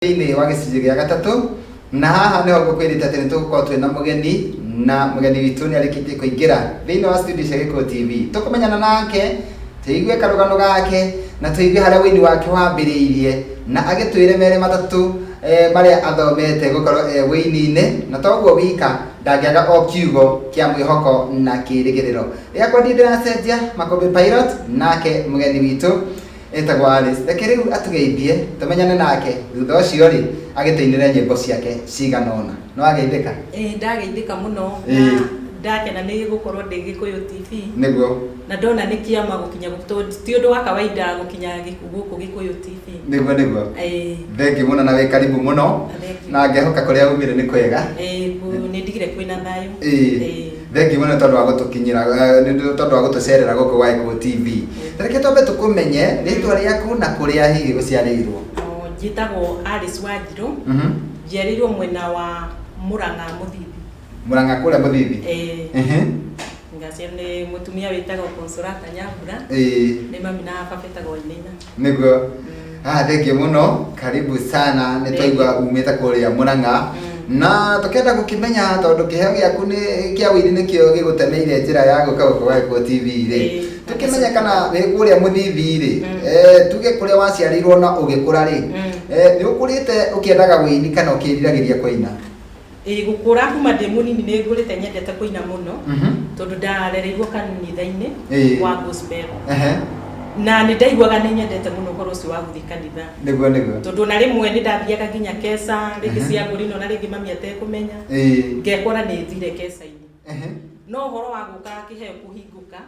Thĩinĩ wa gĩcunjĩ gĩa gatatũ, na haha nĩho ngũkwĩrĩte atĩ nĩ tũgũkorwo twĩ na mũgeni, na mũgeni witũ nĩ arĩkĩtie kũingĩra thĩinĩ wa studio cia Gĩkũyũ TV. Tũkũmenyana nake, tũigue karũgano gake, na tũigue harĩa ũini wake wambĩrĩirie, na agĩtwĩre merĩ matatũ marĩa athomete gũkorwo e ũini-inĩ, na toguo wika, ndangĩaga o kiugo kĩa mwĩhoko na kĩrĩgĩrĩro. Rĩakwa ndiĩ ndĩracenjia, Makũmbĩ Pilot, nake mũgeni witũ Etagwo Alice. Reke rĩu atũgeithie, tũmenyane nake, thutha ũcio rĩ, agĩtũinĩre nyĩmbo ciake cigana ũna. Nĩ wageithĩka? Ĩĩ ndageithĩka mũno na ndakena nĩ gũkorwo ndĩ Gĩkũyũ TV. Nĩguo. Na ndona nĩ kĩama gũkinya gũkũ tondũ ti ũndũ wa kawaida gũkinya gũkũ Gĩkũyũ TV. Nĩguo nĩguo. Ĩĩ. Thengiũ mũno na wĩ karibu mũno. Thengiũ. Na ngehoka kũrĩa umire nĩ kwega. Ĩĩ nĩ ndigire kwĩna thayũ. Ĩĩ. Thengiũ mũno tondũ wa gũtũkinyĩra, nĩ tondũ wa gũtũcerera gũkũ gwa Gĩkũyũ TV. Ta reke twambe tũkũmenye rĩtwa rĩaku na kũrĩa hihi ũciarĩirwo. Njĩtagwo Alice Wanjirũ, njiarĩirwo mwena wa Mũrang'a Mũthithi. Mũrang'a kũrĩa Mũthithi? Ĩĩ. Ngaciarwo nĩ mũtumia wĩtagwo Consolata Nyambura, nĩ mami na baba etagwo Wainaina. Nĩguo. Ah, thengiũ mũno, karibu sana, nĩ twaigua umĩte kũrĩa Mũrang'a. Na tũkenda gũkĩmenya tondũ kĩheo gĩaku nĩ kĩa ũini nĩkĩo gĩgũtemeire njĩra ya gũka gũkũ gwa Gĩkũyũ TV rĩ. Tũkĩmenye kana wĩ kũrĩa Mũthithi rĩ, tuge kũrĩa waciarĩirwo na ũgĩkũra rĩ, nĩ ũkũrĩte ũkĩendaga ũini kana ũkĩriragĩria kũina? Ĩĩ gũkũra kuma ndĩ mũnini nĩ ngũrĩte nyendete kũina mũno tondũ ndarereirwo kanitha-inĩ wa gospel. Na nĩ ndaiguaga nĩ nyendete mũno ũhoro ũcio wa gũthiĩ kanitha. Nĩguo nĩguo. Tondũ ona rĩmwe nĩ ndathiaga nginya keca rĩngĩ cia ngũrino na rĩngĩ mami atekũmenya. Ngekora nĩ thire keca-inĩ. No ũhoro wa gũka kĩheo kũhingũka,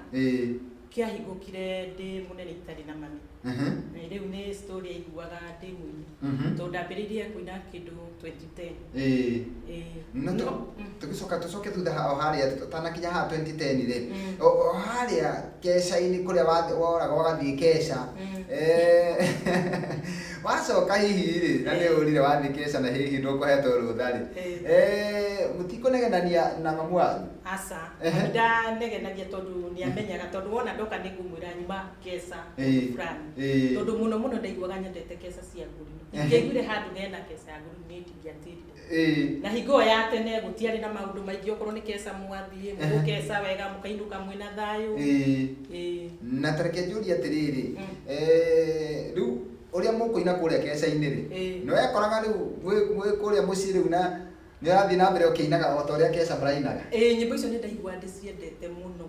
kĩahingũkire ndĩ mũnene itarĩ na mami. Na rĩu nĩ story aiguaga ndĩ mũini. Tondũ ndambĩrĩirie kũina kĩndũ 2010. Ĩĩ. No tũgĩcoka tũcoke thutha o harĩa tũtanakinya haha 2010 rĩ, o harĩa keca-inĩ kũrĩa woraga ũgathiĩ keca, wacoka hihi rĩ, na nĩ ũrire wathiĩ keca na hihi ndũkũhetwo rũtha rĩ, mũtikũnegenania na mamu wanyu? Aca, ndanegenagia tondũ nĩ amenyaga tondũ wona ndoka nĩ ngũmwĩra nyuma keca fulani. Tondũ mũno mũno ndaiguaga nyendete keca cia ngũrinũ. Ingĩaiguire handũ hena keca ya ngũrinũ niĩ ndingĩatĩrire. Na hingo ĩyo ya tene gũtiarĩ na maũndũ maingĩ okorwo nĩ keca mwathiĩ, mũgũkeca wega mũkainũka mwĩna thayũ. Na ta reke njũrie atĩrĩrĩ, rĩu ũrĩa mũkũina kũrĩa keca-inĩ rĩ, nĩ wekoraga rĩu mwĩ kũrĩa mũciĩ rĩu na Nĩ ũrathiĩ na mbere ũkĩinaga o ta ũrĩa Kesha mũrainaga? Ĩĩ nyĩmbo icio nĩ ndaigua ndĩciendete mũno.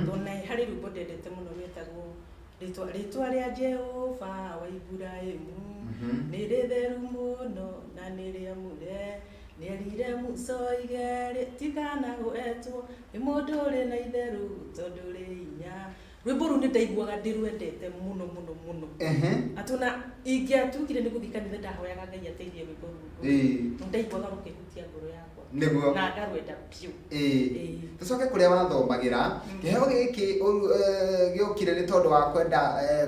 Tondũ na harĩ rwĩmbo ndendete mũno rwetagwo rĩtwa rĩtwa rĩa Jehova wa Iburahimu nĩ rĩtheru mũno na nĩ rĩamũre. Nĩerire Musa oige rĩtikanagwetwo nĩ mũndũ ũrĩ na itherũ tondũ rĩ hinya. Rwĩmbo rũu nĩ ndaiguaga ndĩrwendete mũno mũno mũno. Atĩ ona ingĩatuĩkire nĩ gũthiĩ kanitha ndahoyaga Ngai ateithie rwĩmbo rũu. Nĩ ndaiguaga rũkĩhutia ngoro yakwa. Nĩguo. Na ngarwenda biũ. Tũcoke kũrĩa wathomagĩra, kĩheo gĩkĩ gĩokire nĩ tondũ wa kwenda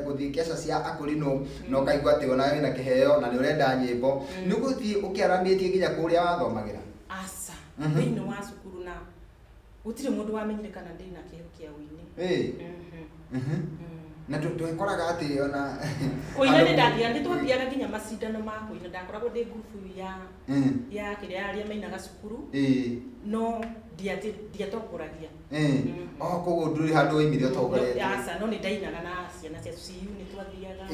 gũthiĩ keca cia akũrinũ na ũkaigua atĩ onawe wĩna kĩheo na nĩ ũrenda nyĩmbo. Nĩ ũgũthiĩ ũkĩaramĩtie nginya kũrĩa wathomagĩra? Aca. Thĩinĩ wa cukuru na Gũtirĩ mũndũ wamenyire kana ndĩ na kĩheo kĩa ũini. Na ndwekoraga atĩ ona Kũina nĩ ndathiaga, nĩ twathiaga nginya macindano ma kũina. Ndakoragwo ndĩ ngurubu ya ya kĩrĩa ya arĩa mainaga cukuru, no ndiatongoragia. Oh, koguo ndũrĩ handũ waimire ũtongoretie? Aca, no nĩ ndainaga na ciana cia CU nĩ twathiaga.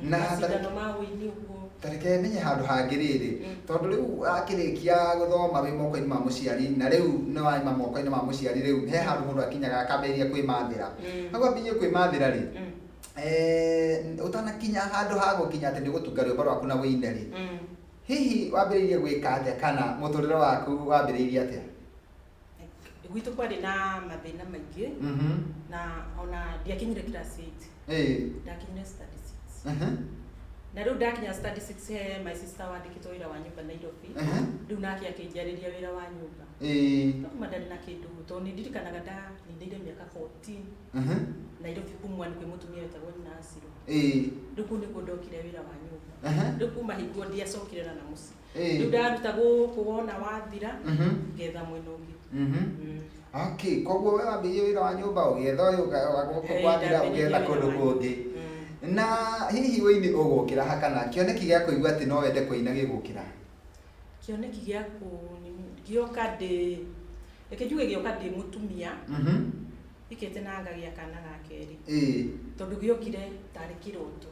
Na Macindano ma ũini ũguo. Ta reke menye handũ hangĩ rĩrĩ, tondũ rĩu wakĩrĩkia gũthoma wĩ moko-inĩ ma mũciari, na rĩu nĩ waima moko-inĩ ma mũciari rĩu, he handũ mũndũ akinyaga akambĩrĩria kwĩmathĩra. Hau ambĩrĩria kwĩmathĩra rĩ, ũtanakinya handũ ha gũkinya atĩ nĩ ũgũtunga rwĩmbo rwaku na wĩine rĩ, hihi wambĩrĩirie gwĩka atĩa kana mũtũrĩre waku wambĩrĩirie atĩa? Gwitũ kwarĩ na mathĩna maingĩ na ona ndiakinyire class 8. Ndakinyire standard 6. Na rĩu ndakinya standard 6 he my sister wandĩkĩtwo wĩra wa nyũmba Nairobi. Rĩu nake akĩnjarĩria wĩra wa nyũmba. No kuma ndarĩ na kĩndũ tondũ nĩ ndirikanaga ndaninĩire mĩaka 14 Nairobi kumwa nĩ kwĩ mũtumia wetagwo nyina Aciro. Rĩu kũu nĩkuo ndokire wĩra wa nyũmba. Rĩu kuma hingo ndiacokire na mũciĩ. Rĩu ndaruta gũkũ wona wathira, ngetha mwena ũngĩ. Okay, koguo we wambĩrĩirie wĩra wa nyũmba ũgĩetha ũyũ gũkũ gwathira Ndambĩrĩirie ũgĩetha wĩra kũndũ wa kũngĩ. nyũmba. Na hihi wĩini ũgũkĩra ha kana kĩoneki gĩa kũigua atĩ no wende kũina gĩgũkĩra? Kĩoneki gĩa gĩoka ndĩ, reke njuge gĩoka ndĩ mũtumia ikĩte na ngagĩa kana ga kerĩ. Tondũ gĩokire tarĩ kĩroto.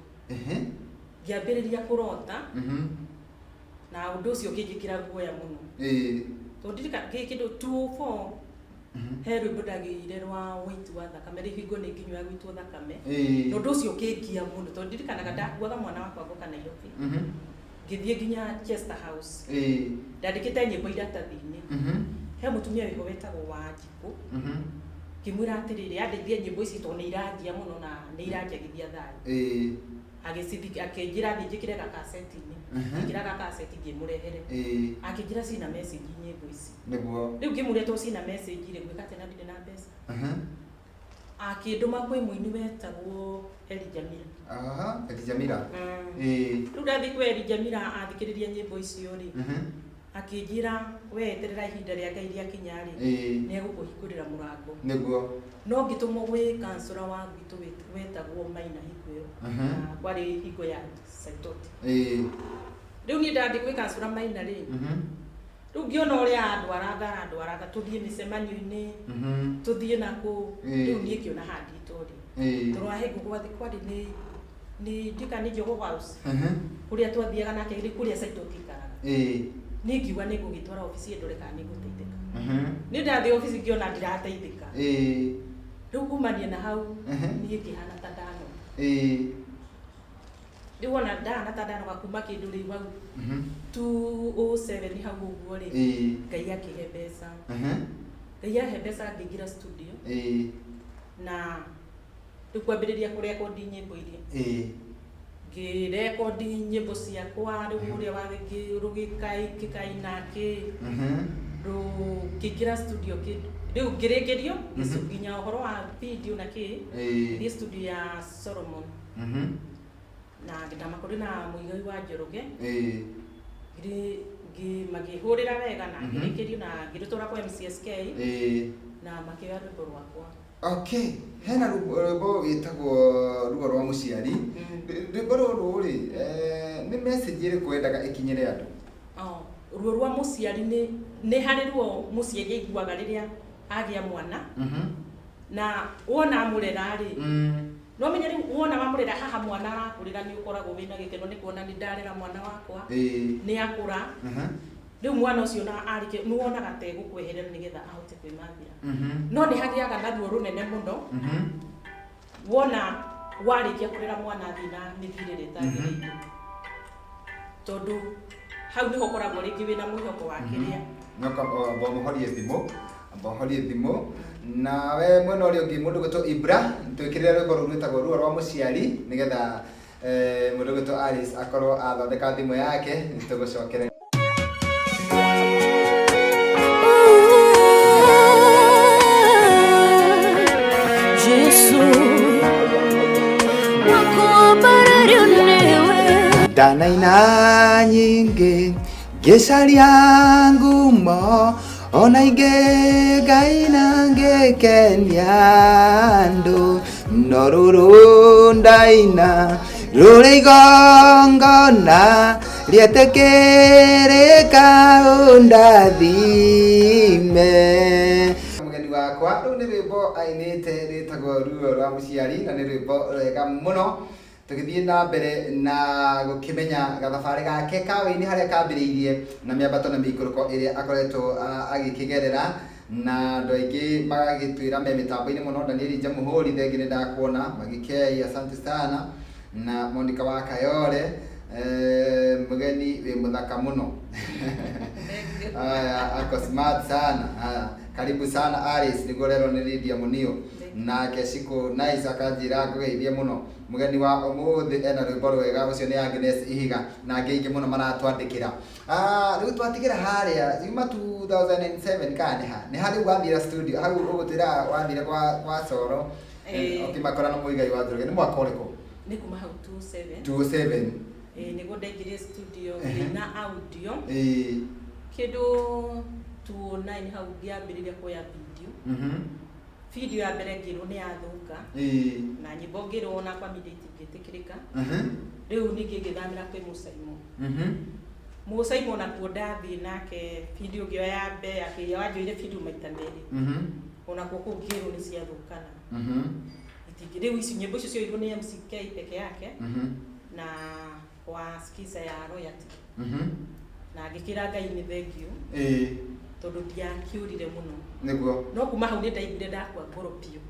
Ngĩambĩrĩria kũrota na ũndũ ũcio ũkĩnjĩkĩra guoya mũno. Tondũ ndirikana kĩndũ 204 he rwĩmbo ndagĩire rwa ũiti wa thakame, rĩu hingo nĩ nginyo ya gũitwo thakame. Na ũndũ ũcio ũkĩngia mũno tondũ ndirikanaga ndakuaga mwana wakwa ngoka Nairobi. Ngĩthiĩ nginya Chester House. Ndandĩkĩte nyĩmbo iratathi-inĩ. He mũtumia wĩho wetagwo Wanjikũ. Ngĩmwĩra atĩrĩrĩ, andeithie nyĩmbo ici tondũ nĩ irangia mũno na nĩ iranjagithia thayũ. Agĩcithika, akĩnjĩra thiĩ njĩkĩre gakaseti-inĩ. Ngĩkĩra gakaseti ngĩmũrehere. Akĩnjĩra ciĩna message nyĩmbo ici. Nĩguo. Rĩu ngĩmũria to ciĩna message rĩ, ngwĩka atĩa na ndirĩ na mbeca? Akĩndũma kwĩ mũini wetagwo Eli Jamila. Aha, Eli Jamila. Rĩu ndathiĩ kwĩ Eli Jamila athikĩrĩria nyĩmbo icio rĩ, akĩnjĩra we eterera ihinda rĩa Ngai rĩakinya rĩ, nĩ egũkũhingũrĩra mũrango. Nĩguo. No ngĩtũmwo gwĩ kansũra wa gwitũ wetagwo Maina hingo ĩyo. Na kwarĩ hingo ya Saitoti. Rĩu niĩ ndathiĩ gwĩ kansũra Maina rĩ, rĩu ngĩona ũrĩa andwaranga arandwaraga tũthiĩ mĩcemanio-inĩ, tũthiĩ na kũ, rĩu niĩ ngĩona handĩtwo rĩ. Tondũ wa hingo kwarĩ nĩ ndika nĩ Jogoo House. Kũrĩa twathiaga nake nĩ kũrĩa Saitoti ikaraga. Niĩ ngiuga nĩ ngũgĩtwara obici ndore kana nĩ ngũteithĩka. Niĩ ndathiĩ obici ngĩona ndirateithĩka. Rĩu kumania na hau, niĩ ngĩhana ta ndanoga. Rĩu wona ndahana ta ndanoga kuma kĩndũ rĩu hau 207 hau ũguo rĩ, Ngai akĩhe mbeca. Ngai ahe mbeca ngĩingĩra studio. Na rĩu kwambĩrĩria kũrekondi nyĩmbo iria. Ngĩrekondi nyĩmbo ciakwa, rĩu ũrĩa rũgĩkaina kĩ, rũkĩingĩra studio kĩ, rĩu ngĩrĩkĩrio, nginya ũhoro wa video na kĩ, ngĩthiĩ studio ya Solomon. Na ndamakorire na Mũigai wa Njoroge. Makĩhũrĩra wega na ngĩrĩkĩrio na ngĩrũtwara kwa MCSK. Na makĩoya rwĩmbo rwakwa. Okay, hena rwĩmbo wĩtagwo ruo rwa mũciari. Rwĩmbo rũrũ rĩ, nĩ message ĩrĩkũ wendaga ĩkinyĩre andũ? Ruo rwa mũciari nĩ harĩ ruo mũciari aiguaga rĩrĩa agĩa mwana. Na wona amũrera rĩ, no menye rĩu wona wamũrera haha mwana arakũrĩra nĩ ũkoragwo wĩna gĩkeno nĩ kuona nĩ ndarera mwana wakwa. Nĩ akũra. Rĩu mwana ũcio na arĩke nĩ wonaga ta egũkweherera nĩgetha ahote kwĩmathĩra. No nĩ hagĩaga na ruo rũnene mũno. Wona warĩkia kũrera mwana athiĩ na mĩthiĩre ĩrĩa ĩtagĩrĩire. Tondũ hau nĩho ũkoragwo rĩngĩ wĩna mwĩhoko wa kĩrĩa. Amba ũhorie thimũ, amba ũhorie thimũ. Nawe mwena ũrĩa ũngĩ mũndũ gwĩtwo Ibra, twĩkĩrĩre rwĩmbo rũu rwĩtagwo ruo rwa mũciari nĩgetha mũndũ gwĩtwo Alice akorwo athondeka thimũ yake, nĩtũgũcokereria. Jesu wakubarari newe Ndanaina nyingĩ ngĩcaria ngumo ona ingĩ ngaina ngĩkenia andũ no rũrũ ndaina rũrĩ igongona rĩetĩkĩrĩka ũndathime. Mũgeni wakwa rũu nĩ rwĩmbo ainĩte rwĩtagwo ruo rwa mũciari na nĩ rwĩmbo rwega mũno. Tũgĩthiĩ na mbere na gũkĩmenya gathabarĩ gake ka wĩini harĩa kambĩrĩirie na mĩambato na mĩikũrũko ĩrĩa akoretwo agĩkĩgerera na andũ aingĩ magagĩtwĩra me mĩtambo-inĩ mũno. Danieli Jamhuri thengi nĩ ndakuona, Magikei asante sana, na Monica wa Kayore, mũgeni wĩ mũthaka mũno. Aya, ako smart sana. Haya, karibu sana Alice, nĩguo rero nĩ Lydia Munio. Nake Shiko Nice akanjĩra ngũgeithie mũno. Mũgeni wa ũmũthĩ ena rwĩmbo rwega, ũcio nĩ Agnes Ihiga na angĩ aingĩ mũno maratwandĩkĩra. Rĩu twatigĩra harĩa yuma 2007 kana nĩ ha? Nĩ ha rĩu wathire studio, hau ũgũtwĩra wathire kwa Coro. Ũkĩmakora na Mũigai wa Njoroge. Nĩ mwaka ũrĩkũ? Nĩ kuma hau 27. 27. Nĩguo ndaingĩrire studio ngĩina audio. Kĩndũ 2009 hau ngĩambĩrĩria kuoya video. Video ya mbere ngĩrwo nĩ yathũka. Na nyĩmbo ngĩrwo ona kwa media itingĩtĩkĩrĩka. Rĩu ningĩ ngĩthamĩra kwĩ Mũcaimo. Mũcaimo nakuo ndathiĩ nake video ngĩoya ya mbere akĩya wanjoire video maita merĩ. Onakuo kũu ngĩrwo nĩ ciathũkana. Itingĩ rĩu ici nyĩmbo icio cioirwo nĩ MCK peke yake. Na wa skiza ya royalty. Na ngĩkĩra Ngai nĩ thengiũ. Tondũ ndiakĩũrire mũno. Nĩguo. No kuma hau nĩ ndaiguire ndakua ngoro biũ.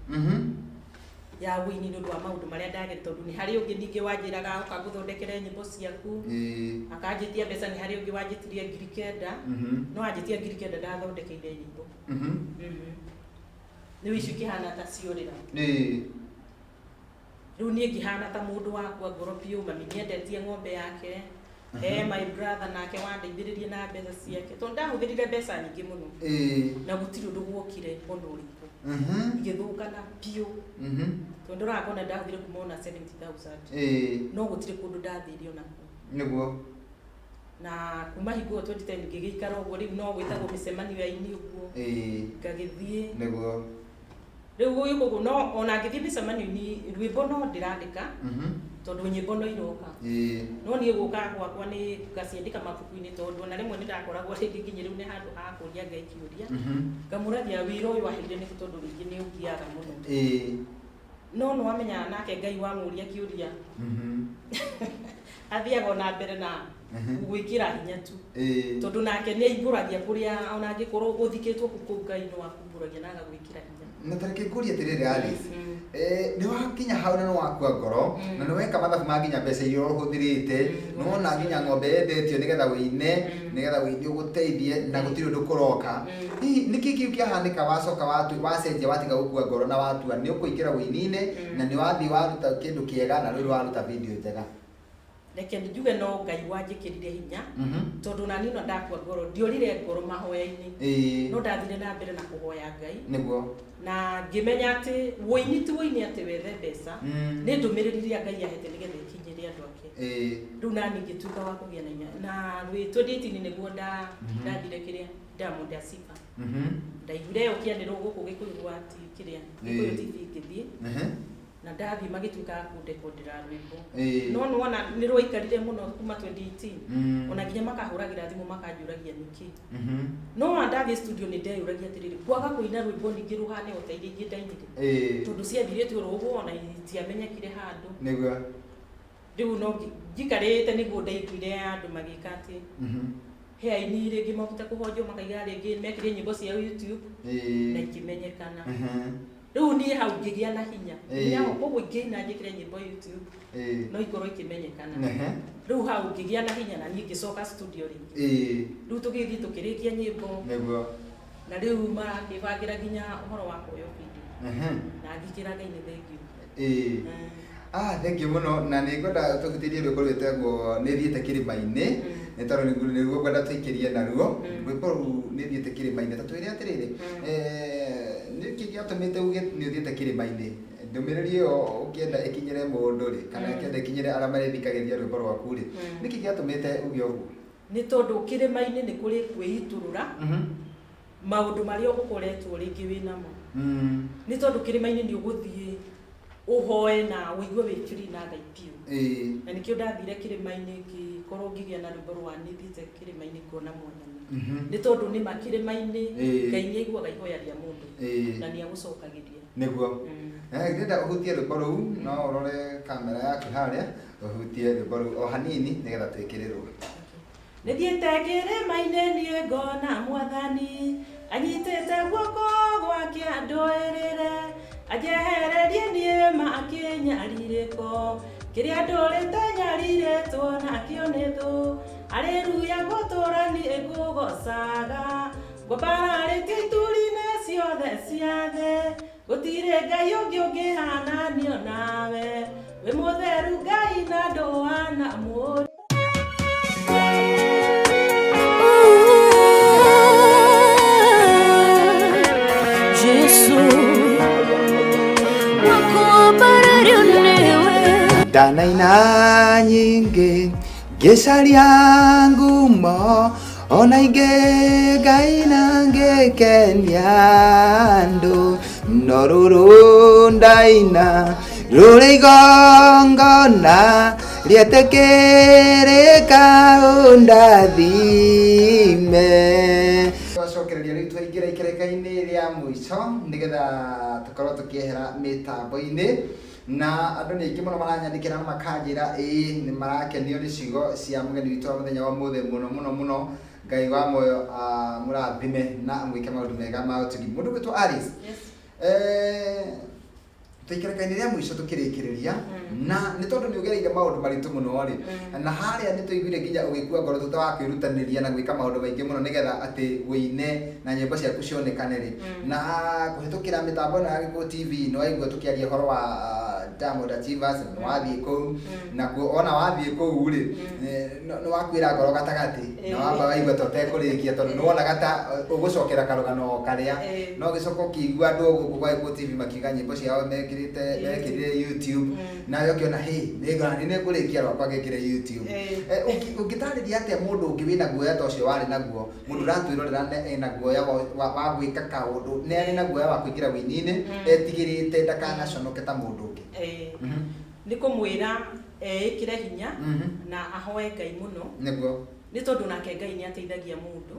Ya wũini nĩ ũndũ wa maũndũ marĩa ndagere tondũ nĩ harĩ ũngĩ ningĩ wanjĩraga ũka ngũthondekere nyĩmbo ciaku. Akanjĩtia mbeca nĩ harĩ ũngĩ wanjĩtirie 9,000. No anjĩtia 9,000 ndathondekeire nyĩmbo. Rĩu icio ikĩhana ta ciorĩra. Rĩu niĩ ngĩhana ta mũndũ wakua ngoro biũ, mami nĩendetie ng'ombe yake. My brother nake wandeithĩrĩrie na mbeca ciake tondũ ndahũthĩrire mbeca nyingĩ mũno. Na gũtirĩ ũndũ guokire ona ũrĩkũ. Igĩthũkana biũ. Tondũ ndoraga ngona ndahũthĩrire kuma ona 70,000. No gũtirĩ kũndũ ndathire onako. Nĩguo. Na kuma hingo ĩyo 2010 ngĩgĩikara ũguo rĩu no gwĩtagwo mĩcemanio ya aini ũguo. Ngagĩthiĩ. Nĩguo. Rĩu gũgĩũka ũguo no ona ngĩthiĩ mĩcemanio-inĩ rwĩmbo no ndĩrandĩka. Tondũ nyĩmbo no iroka. No niĩ gũka gwakwa nĩ ngaciandĩka mabuku-inĩ tondũ ona rĩmwe nĩ ndakoragwo rĩngĩ nginya rĩu nĩ handũ ha kũria Ngai kĩũria. Ngamũragia wĩra ũyũ waheire nĩkĩ tondũ rĩngĩ nĩ ũngiaga mũno. No nĩ wamenya nake Ngai wamũria kĩũria. Athiaga ona mbere na gwĩkĩra hinya tu. Tondũ nake nĩ aiguũragia kũrĩa ona angĩkorwo ũthikĩtwo kũu Ngai no akumbũragia na agagwĩkĩra hinya. Na ta reke ngũrie atĩrĩrĩ Alice, nĩ wakinya hau na nĩ wakua ngoro, na nĩ weka mathabu ma nginya mbeca iria ũhũthĩrĩte, nĩ wona nginya ng'ombe yendetio nĩgetha wĩine, nĩgetha wĩine ũgũteithie na gũtirĩ ũndũ kũroka. Hihi nĩkĩ kĩu kĩahanĩka wacoka wacenjia watiga gũkua ngoro na watua nĩ ũkũingĩra wĩini-inĩ na nĩ wathiĩ waruta kĩndũ kĩega na rĩu waruta video njega? Reke njuge no Ngai wanjĩkĩrire hinya, tondũ nani no ndakua ngoro, ndiorire ngoro mahoya-inĩ. No ndathire na mbere na kũhoya Ngai. Nĩguo. Na ngĩmenya atĩ wũini ti wũini atĩ wethe mbeca, nĩ ndũmĩrĩri ĩrĩa Ngai ahete nĩgetha ĩkinyĩre andũ ake. Rĩu nani ngĩtuĩka wa kũgĩa na hinya. Na 2018 nĩguo ndathire kĩrĩa Diamond Asifa. Ndaiguire ũkĩanĩrwo gũkũ Gĩkũyũ gwa kĩrĩa Gĩkũyũ TV ngĩthiĩ. Na ndathiĩ magĩtuĩka a kũndekondera rwĩmbo. No nĩwona nĩ rwaikarire mũno kuma 2018. Ona nginya makahũragĩra thimũ makanjũragia nĩkĩ. No ona ndathiĩ studio nĩ ndeyũragia atĩrĩrĩ, kwaga kũina rwĩmbo ningĩ rũhane o ta iria ingĩ ndainire. Tondũ ciathirĩte oro ũguo ona itiamenyekire handũ. Nĩguo. Rĩu no njikarĩte nĩguo ndaiguire andũ magĩka atĩ he aini rĩngĩ mokĩte kũhonjwo makaiga rĩngĩ mekire nyĩmbo cia YouTube na ikĩmenyekana. Rĩu niĩ hau ngĩgĩa na hinya. Nĩaho koguo ingĩina njĩkĩre nyĩmbo YouTube no ikorwo ikĩmenyekana. Rĩu hau ngĩgĩa na hinya na niĩ ngĩcoka studio rĩngĩ. Rĩu tũgĩthiĩ tũkĩrĩkia nyĩmbo. Nĩguo. Na rĩu marakĩbangĩra nginya ũhoro wa kuoywo video. Na ngĩkĩra Ngai nĩ thengiũ. Thengiũ mũno na nĩ ngwenda tũhutĩrie rwĩmbo rwĩtagwo nĩ thiĩte kĩrĩma-inĩ. Nĩ tondũ nĩguo ngwenda tũikĩrie naruo. Rwĩmbo rũu nĩ thiĩte kĩrĩma-inĩ. Ta twĩre atĩrĩrĩ, nĩkĩ gĩatũmĩte uge nĩ ũthiĩte kĩrĩma-inĩ? Ndũmĩrĩri ĩyo ũngĩenda ĩkinyĩre mũndũ rĩ, kana ũngĩenda ĩkinyĩre arĩa marĩthikagĩrĩria rwĩmbo rwaku rĩ, nĩkĩ gĩatũmĩte uge ũguo? Nĩ tondũ kĩrĩma-inĩ nĩ kũrĩ kwĩitũrũra maũndũ marĩa ũkoretwo rĩngĩ wĩnamo. Nĩ tondũ kĩrĩma-inĩ nĩ ũgũthiĩ ũhoe na ũigue wĩ free na Ngai biũ. Na nĩkĩo ndathire kĩrĩma-inĩ ngĩkorwo ngĩgĩa na rwĩmbo rwa nĩ thiĩte kĩrĩma-inĩ ngona mwathani. Nĩ tondũ nĩma kĩrĩma-inĩ Ngai nĩ aiguaga ihoya rĩa mũndũ na nĩ agũcokagĩria. Nĩguo. Ndĩrenda ũhutie rwĩmbo rũu, no ũrore kamera yaku harĩa, ũhutie rwĩmbo rũu o hanini nĩgetha twĩkĩrĩrwo. Nĩ thiĩte kĩrĩma-inĩ niĩ ngona mwathani, anyitĩte guoko gwake andũĩrĩre, anjehererie niĩ makĩnyarirĩko, kĩrĩa ndũrĩte nyarirĩtwo nakĩo nĩ thũ, Haleluya ngũtũra niĩ ngũgocaga, ngwambararĩtie ituri-inĩ ciothe cia thĩ, gũtirĩ Ngai ũngĩ ũngĩhananio nawe, wĩ mũtheru Ngai na ndũhana mũndũ. Jesu, wakuambarario niwe. Ndanaina nyingĩ ngĩcaria ngumo ona ingĩ ngaina ngĩkenia andũ, Rũino rũrũ ndaina rũrĩ igongona rĩetĩkĩrĩka ũndathime. Twacokereria rĩu twaingĩra ikereka-inĩ rĩa mũico nĩgetha tũkorwo tũkĩehera mĩtambo-inĩ na andũ nĩ aingĩ mũno maranyandĩkĩra na makanjĩra ĩĩ nĩ marakenio nĩ ciugo cia mũgeni witũ wa mũthenya wa ũmũthĩ mũno mũno mũno. Ngai wa muoyo amũrathime na amwĩke maũndũ mega ma ũtugi. Mũndũ gwĩtwo Alice. Yes. Tũikereka-inĩ rĩa mũico tũkĩrĩkĩrĩria na nĩ tondũ nĩ ũgereire maũndũ maritũ mũno rĩ, na harĩa nĩ tũiguire nginya ũgĩkua ngoro thutha wa kwĩrutanĩria na gwĩka maũndũ maingĩ mũno nĩgetha atĩ wĩine na nyĩmbo ciaku cionekane rĩ, na kũhĩtũkĩra mĩtambo ĩno ya Gĩkũyũ TV nĩ waigua tũkĩaria ũhoro wa Diamond Achievers, nĩ wathiĩ kũu, nakuo ona wathiĩ kũu rĩ, nĩ wakuĩra ngoro gatagatĩ na wamba waigua ta ũtekũrĩkia tondũ nĩ wonaga ta ũgũcokera karũgano o karĩa, no ũgĩcoka ũkĩigua andũ gũkũ gwa Gĩkũyũ TV makiuga nyĩmbo ciao mekĩrĩte mekĩrire YouTube, nawe ũkĩona hĩ nĩ nĩngũrĩkia rwakwa ngĩkĩre YouTube. Ũngĩtarĩria atĩa mũndũ ũngĩ wĩna guoya ta ũcio warĩ naguo, mũndũ ũratwĩrorera ena guoya wa gwĩka kaũndũ, nĩ arĩ na guoya wa kũingĩra wĩini-inĩ, etigĩrĩte ndakanaconoke ta mũndũ ũngĩ? Nĩ kũmwĩra eĩkĩre hinya na ahoe Ngai mũno. Nĩguo. Nĩ tondũ nake Ngai nĩ ateithagia mũndũ.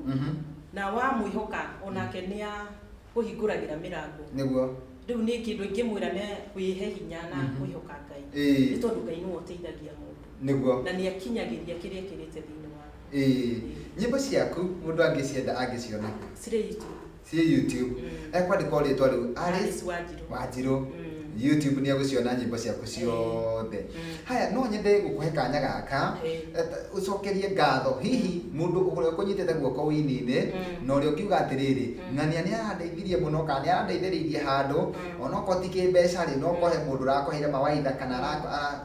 Na wamwĩhoka onake nĩ akũhingũragĩra mĩrango. Nĩguo. Rĩu niĩ kĩndũ ingĩmwĩra nĩ kwĩhe hinya na kwĩhoka Ngai. Nĩ tondũ Ngai nĩwe ũteithagia mũndũ. Nĩguo. Na nĩ akinyagĩria kĩrĩa ekĩrĩte thĩinĩ waku. Nyĩmbo ciaku mũndũ angĩcienda angĩciona kũ? Cirĩ YouTube. Ciĩ YouTube. Ekwandĩka o rĩtwa rĩu Alice Alice Wanjiru. Wanjiru. YouTube nĩ egũciona nyĩmbo ciaku ciothe. Haya, no nyende gũkũhe kanya gaka ũcokerie ngatho hihi mũndũ ũrĩa ũkũnyitĩte guoko wĩini-inĩ na ũrĩa ũngiuga atĩrĩrĩ, ng'ania nĩ arandeithirie mũno kana nĩ arandeithĩrĩirie handũ, onokorwo ti kĩmbeca rĩ, no kohe mũndũ ũrakũheire mawaidha kana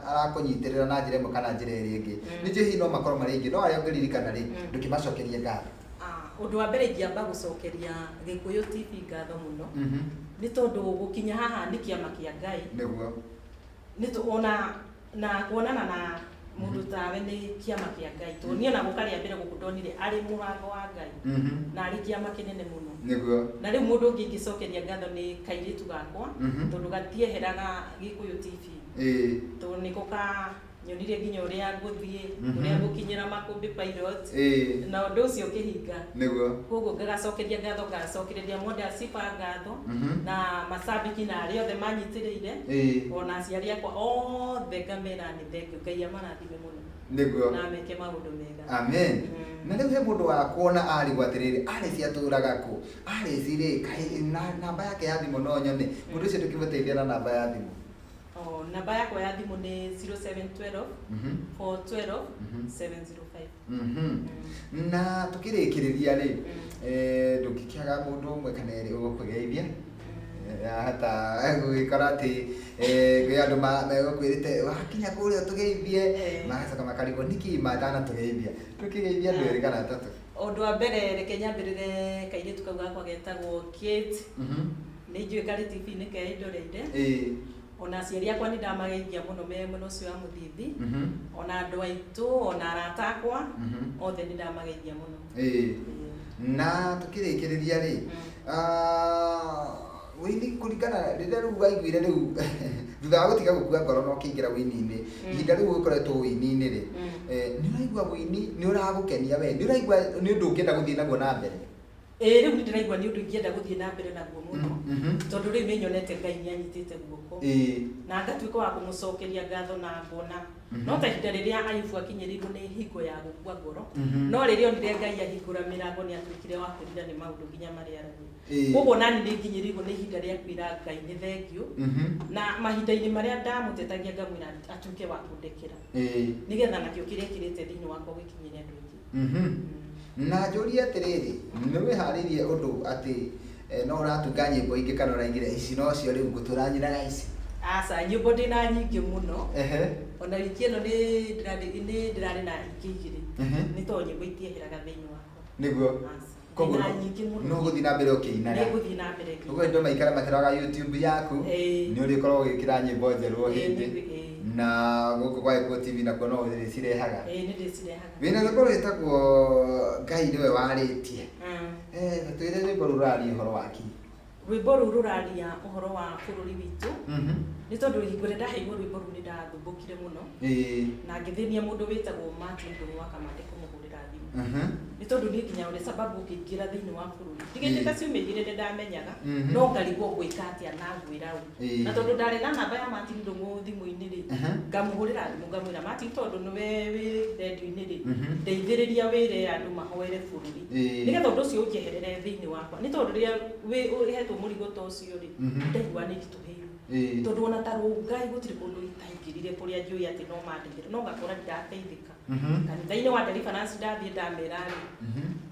arakũnyitĩrĩra na njĩra ĩmwe kana njĩra ĩrĩa ĩngĩ. Nĩ njũĩ hihi no makorwo marĩ aingĩ, no arĩa ũngĩririkana rĩ, ndũkĩmacokerie ngatho. Ũndũ wa mbere ingĩamba gũcokeria Gĩkũyũ TV ngatho mũno, nĩ tondũ gũkinya haha nĩ kĩama kĩa Ngai. Nĩguo. Nĩ ona na kuonana na mũndũ tawe nĩ kĩama kĩa Ngai. Tondũ niĩ ona gũka rĩa mbere gũkũ ndonire arĩ mũrango wa Ngai. Na arĩ kĩama kĩnene mũno. Nĩguo. Na rĩu mũndũ ũngĩ ingĩcokeria ngatho nĩ kairĩtu gakwa, tondũ gatieheraga Gĩkũyũ TV. Tondũ nĩko ka nyonire nginya ũrĩa ngũthiĩ, ũrĩa ngũkinyĩra Makũmbĩ Pilot, na ũndũ ũcio ũkĩhinga. Nĩguo. Koguo ngagacokeria ngatho, ngacokereria Mwenda Sifa ngatho, na macambĩki na arĩa othe manyitĩrĩire, ona aciari akwa othe ngamera nĩ thengiũ, Ngai amarathime mũno. Nĩguo. Na meke maũndũ mega. Amen. Na rĩu he mũndũ wa kuona arigwo atĩrĩrĩ, Alice atũraga kũ? Alice rĩ, kaĩ namba yake ya thimũ no nyone? Mũndũ ũcio ndũkĩmũteithia na namba ya thimũ. Namba yakwa ya thimũ nĩ 0712 412 705. Na tukĩrĩkĩrĩria rĩ, ndũngĩkĩaga mũndũ ũmwe kana erĩ ũgũkũgeithia. Hata gũgĩkora atĩ kwĩ andũ megũkwĩrĩte wakinya kũrĩa ũtũgeithie, magacoka makarigwo nĩkĩ matanatũgeithia. Tũkĩgeithia andũ erĩ kana atatũ. Ũndũ wa mbere reke nyambĩrĩre kairĩtu kau gakwa getagwo Kate. Nĩ njũĩ karĩ TV-inĩ keĩndoreire. Ona aciari akwa nĩ ndamageithia mũno me mwena ũcio wa Mũthithi. Ona andũ aitũ, ona arata akwa, othe nĩ ndamageithia mũno. Na tukĩrĩkĩrĩria rĩ, wĩini kũringana rĩrĩa rĩu waiguire rĩu thutha wa gũtiga gũkua ngoro na ũkĩingĩra wĩini-inĩ, ihinda rĩu ũkoretwo wĩini-inĩ rĩ, nĩ ũraigua wĩini nĩ ũragũkenia we, nĩ ũraigua nĩ ũndũ ũngĩenda gũthiĩ naguo na mbere? Rĩu nĩ ndĩraigua nĩ ũndũ ingĩenda gũthiĩ na mbere naguo mũno, tondũ rĩu nĩ nyonete Ngai nĩ anyitĩte guoko. Na ngatuĩka wa kũmũcokeria ngatho na ngona. No ta ihinda rĩrĩa Ayubu akinyĩrĩirwo nĩ hingo ya gũkua ngoro, no rĩrĩa onire Ngai ahingũra mĩrango nĩ atuĩkire wa kwĩrira nĩ maũndũ nginya marĩa aragia. Koguo nani nĩ nginyĩrĩirwo nĩ ihinda rĩa kwĩra Ngai nĩ thengiũ, na mahinda-inĩ marĩa ndamũtetagia ngamwĩra atuĩke wa kũndekera. Nĩgetha nakĩo kĩrĩa kĩrĩte thĩinĩ wakwa gĩkinyĩre andũ aingĩ. Na njũrie atĩrĩrĩ, nĩ wĩharĩirie ũndũ atĩ no ũratunga nyĩmbo ingĩ kana ũraigire ici nocio rĩu ngũtũra nyinaga ici? Aca, nyĩmbo ndĩna nyingĩ mũno. Ona wiki ĩno nĩ ndĩrarĩ na ingĩ igĩrĩ. Nĩ tondũ nyĩmbo itieheraga thĩinĩ wakwa. Nĩguo. Aca. Koguo Ndĩna nyingĩ mũno. no gũthiĩ na mbere ũkĩinaga. Nĩ ngũthiĩ na mbere ngĩinaga. Koguo andũ maikara makĩroraga YouTube yaku, nĩ ũrĩkoragwo ũgĩkĩra nyĩmbo njerũ o hĩndĩ. Na gũkũ gwa Gĩkũyũ TV nakuo no ũrĩcirehaga. Nĩ ndĩcirehaga. Wĩna rwĩmbo rwĩtagwo Ngai nĩwe warĩtie. Twĩre rwĩmbo rũu rũraria ũhoro wa kĩ? Rwĩmbo rũu rũraria ũhoro wa bũrũri witũ, nĩ tondũ hingo ĩrĩa ndaheirwo rwĩmbo rũu nĩ ndathumbũkire mũno na ngĩthĩnia mũndũ wĩtagwo Martin Ndũng'ũ wa Kamande kũmũhũrĩra thimũ, nĩ tondũ niĩ nginya ũrĩa sababu ũkĩingĩra thĩinĩ wa bũrũri ndigĩtĩte ciumia igĩrĩ nĩ ndamenyaga, no ngarigwo ngwĩka atĩa na ngwĩra ũ. Na tondũ ndarĩ na namba ya Martin Ndũng'ũ thimũ-inĩ rĩ, ngamũhũrĩra thimũ ngamwĩra, "Martin, tondũ nĩwe wĩ rendio-inĩ rĩ, ndeithĩrĩria wĩre andũ mahoere bũrũri nĩgetha ũndũ ũcio ũnjeherere thĩinĩ wakwa," nĩ tondũ rĩrĩa ũhetwo mũrigo ta ũcio rĩ, ndaigua nĩ nditũhĩirwo, tondũ ona ta rũngai gũtirĩ kũndũ itaingĩrire kũrĩa njũĩ atĩ no mandeithĩre, no ngakora ndirateithĩka. Kanitha-inĩ wa Deliverance ndathiĩ ndamera rĩ,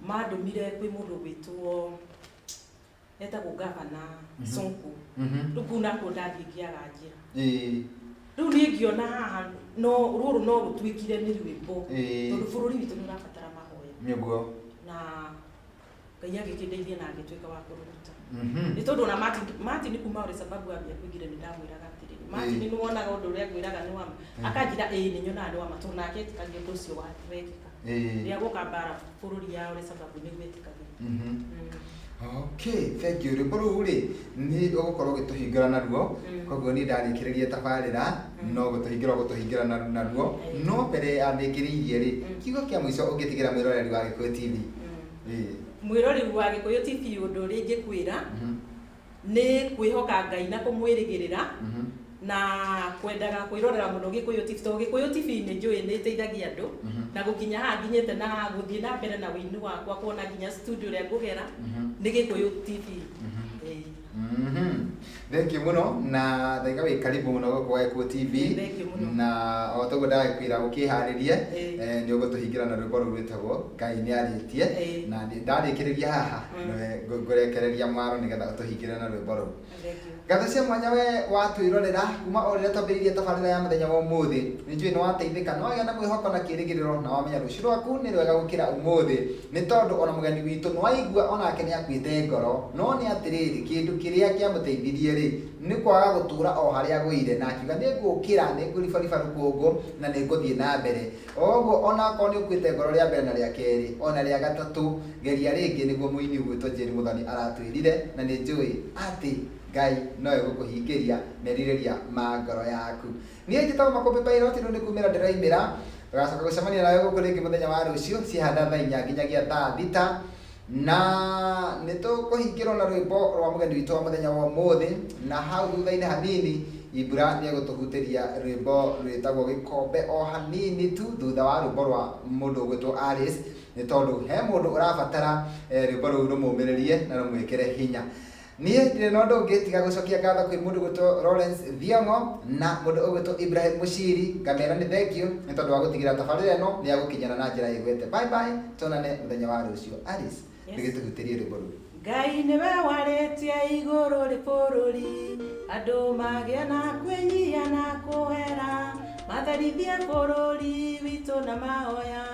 mandũmire kwĩ mũndũ ũgwĩtwo etagwo Gavana Sonko. Rĩu kũu nakuo ndathiĩ ngĩaga njĩra. Rĩu niĩ ngĩona haha no rũrũ no rũtuĩkire nĩ rwĩmbo, tondũ bũrũri witũ nĩ ũrabatara mahoya. Nĩguo. Na Ngai agĩkĩndeithia na ngĩtuĩka wa kũrũruta, nĩ tondũ ona Martin kuma ũrĩ sababu ambia kũingĩra nĩ ndamwĩraga atĩrĩrĩ, "Martin, nĩ wonaga ũndũ ũrĩa ngwĩraga nĩ wama?" Akanjĩra, "Ĩĩ, nĩ nyonaga nĩ wama," tondũ nake etĩkagia ũndũ ũcio wekĩka rĩrĩa gwoka mbara bũrũri ya ũrĩ sababu nĩguo etĩkagĩra. Okay, thank you. Rwĩmbo rũu rĩ, nĩ ũgũkorwo ũgĩtũhingũra naruo. Koguo niĩ ndarĩkĩrĩria tabarĩra, no gũtũhingũra ũgũtũhingũra naruo. No mbere ya ndĩkĩrĩirie rĩ, kiugo kĩa mũico ũngĩtigĩra mwĩroreri wa Gĩkũyũ TV? Mwĩroreri wa Gĩkũyũ TV, ũndũ ũrĩa ingĩkwĩra nĩ kwĩhoka Ngai na kũmwĩrĩgĩrĩra na kwendaga kwĩrorera mũno Gĩkũyũ TV, tondũ Gĩkũyũ TV nĩ njũĩ nĩ ĩteithagia andũ na gũkinya haha nginyĩte na gũthiĩ na mbere na wĩini wakwa, kuona nginya studio ĩrĩa ngũgera nĩ Gĩkũyũ TV. Thank you mũno na thaiga wĩ karibu mũno gũkũ gwa Gĩkũyũ TV. Thank you mũno. Na o toguo ndagĩkwĩra ũkĩharĩrie, nĩ ũgũtũhingĩra na rwĩmbo rũu rwĩtagwo "Ngai nĩ Arĩtie". Na ndarĩkĩrĩria haha, nĩwe ngũrekereria mwaro nĩgetha ũtũhingĩre na rwĩmbo rũu. Thank you. Ngatho cia mwanya we watwĩrorera kuma o rĩrĩa twambĩrĩirie tabarĩra ya mũthenya wa ũmũthĩ. Nĩ njũĩ nĩ wateithĩka, nĩ wagĩa na mwĩhoko na kĩĩrĩgĩrĩro, na wamenya rũciũ rwaku nĩ rwega gũkĩra ũmũthĩ, nĩ tondũ ona mũgeni witũ nĩ waigua onake nĩ akuĩte ngoro, no nĩ atĩrĩrĩ, kĩndũ kĩrĩa kĩamũteithirie rĩ, nĩ kwaga gũtũra o harĩa agũire, na akiuga, "Nĩ ngũkĩra, nĩ ngũribariba rũkũngũ na nĩ ngũthiĩ na mbere." O ũguo onakorwo nĩ ũkuĩte ngoro rĩa mbere na rĩa kerĩ ona rĩa gatatũ, geria rĩngĩ, nĩguo mũini ũgwĩtwo Jane Muthoni aratwĩrire, na nĩ njũĩ atĩ Ngai no egũkũhingĩria merirĩria ma ngoro yaku. Niĩ njĩtagwo Makũmbĩ Pilot, rĩu nĩ kumĩra ndĩraimĩra. Tũgacoka gũcemania nawe gũkũ rĩngĩ mũthenya wa rũciũ cihana thaa 4 nginyagia thaa 6, na nĩ tũkũhingĩrwo na rwĩmbo rwa mũgeni witũ wa mũthenya wa ũmũthĩ, na hau thutha-inĩ hanini Ibra nĩ egũtũhutĩria rwĩmbo rwĩtagwo "Gĩkombe" o hanini tu thutha wa rwĩmbo rwa mũndũ ũgwĩtwo Alice, nĩ tondũ he mũndũ ũrabatara rwĩmbo rũu rũmũmĩrĩrie na rũmwĩkĩre hinya. Niĩ ndirĩ na ũndũ ũngĩ tiga gũcokia ngatho kwĩ mũndũ ũgwĩtwo Lawrence Thiong'o na mũndũ ũgwĩtwo Ibrahim Mũciri, ngamera nĩ thank you nĩ tondũ wa gũtigĩra tabarĩra ĩno nĩ yagũkinyana na njĩra ĩgwete. Bye bye, tuonane mũthenya wa rũciũ. Alice, ndĩgĩtũhutĩrie rwĩmbo rũu. Ngai nĩwe warĩtie igũrũ rĩ bũrũri, andũ magĩe na kwĩnyihia na kũhera, matherithie bũrũri witũ na mahoya,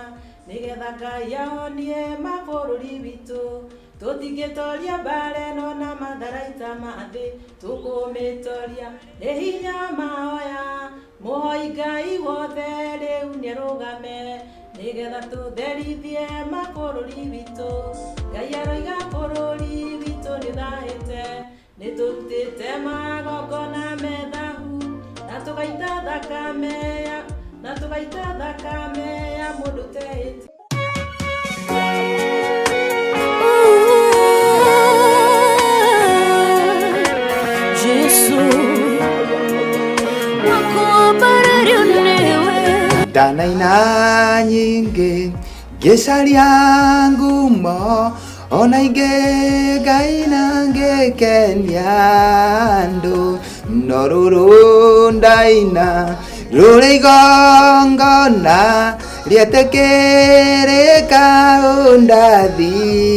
nĩgetha Ngai ahonie mabũrũri witũ. Tũtingĩtoria mbara ĩno na matharaita ma thĩ, tũkũmĩtoria nĩ hinya wa mahoya. Mũhoi Ngai wothe rĩu nĩarũgame, nĩgetha tũtherithie mabũrũri witũ. Ngai aroiga bũrũri witũ nĩũthahĩte, nĩtũrutĩte magongona me thahu, na tũgaita thakame ya na tũgaita thakame ya mũndũ ũtehĩtie. Jesu wakuambarario niwe. Ndanaina nyingĩ ngĩcaria ngumo, ona ingĩ ngaina ngĩkenia andũ, no rũrũ ndaina rũrĩ igongona rĩetĩkĩrĩka, ũndathime.